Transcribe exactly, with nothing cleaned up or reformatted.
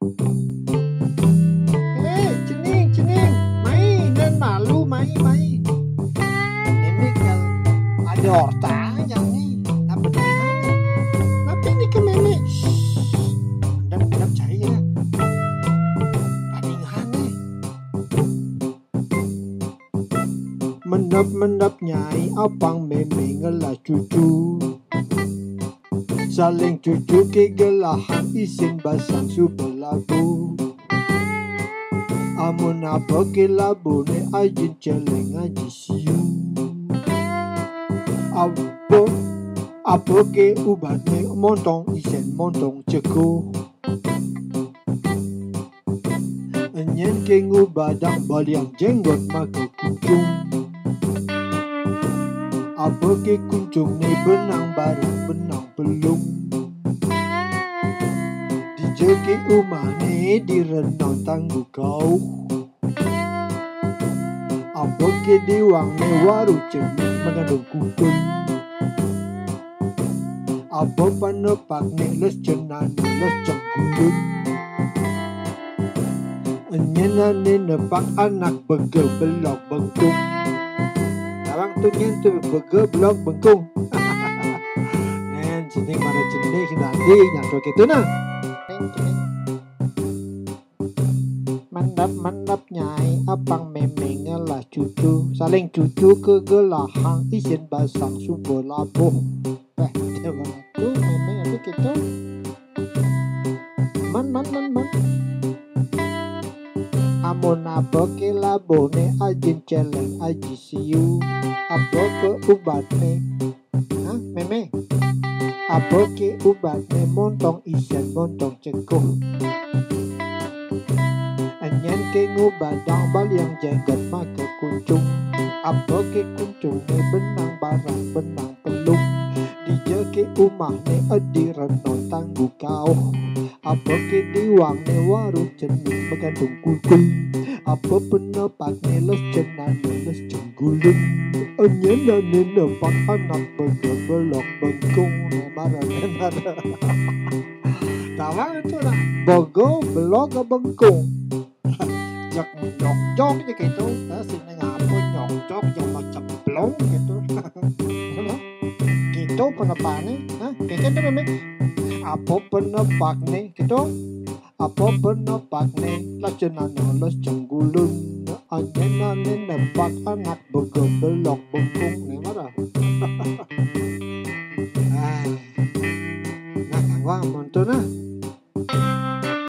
Eh, cening, cening. Mai, nen malu, mai, mai. Mémé kal ada orta nyang ni. Napa nih? Napa nih ke mémé? Shh. Mendap, mendap cai ya. Paningan nih. Mendap-mendap nyai apang mémé ngelah cucu. Saling cucu ke gelahang isin basang suba labuh. Amun apa ke labuhné ajin céléng aji siu. Apa, apa ke ubatné montong isin montong cekuh. Nyén ke ngubadang baliang jénggot maka kuncung. Apa ke kuncungné benang barak benang pelung. Dija ke umahné di renon tanggu kauh. Apa ke diwangné waru cening mengandung kukun. Apa panepakné les cenané les cenggulun. Nyén ané nepak anak bega belog bengkung. Tawang tu nyén tu bega belog bengkung. Nén cening mara cening dadi nyatu kéto nah. Mendap-mendap nyai apang mémé ngelah cucu, saling cucu ke gelahang isin basang suba labuh. Péh, déwa tu mémé apa kéto? Man, man, man, man. Amun apa ke labuhné ajin céléng aji siu, apa ke ubatné? Hah, mémé? Apa ke ubatné montong isin montong cekuh? Nyén ke ngubadang baliang jénggot maka kuncung. Apa ke kuncungné benang barak benang pelung. Dija ke umahné edi renon tanggu kauh. Apa ke diwangné waru cening mengandung kukun. Apa penepakné les cenané les cenggulun. Nyén ané nepak anak bega belog bengkung. Né mara, né mara. Tawang tu lah. Bega belog bengkung. Jak nyokjok ja kéto. Nah, sing ngapa nyokjok, jak macam belong kéto. Kéto penepakné, ha? Kéto tu mémé. Apa penepakné kéto? Apa penepakné? Les cenané les cenggulun. Nyén ané nepak anak bega belog bengkung. Né mara. Ah. Nah, tawang monto nah.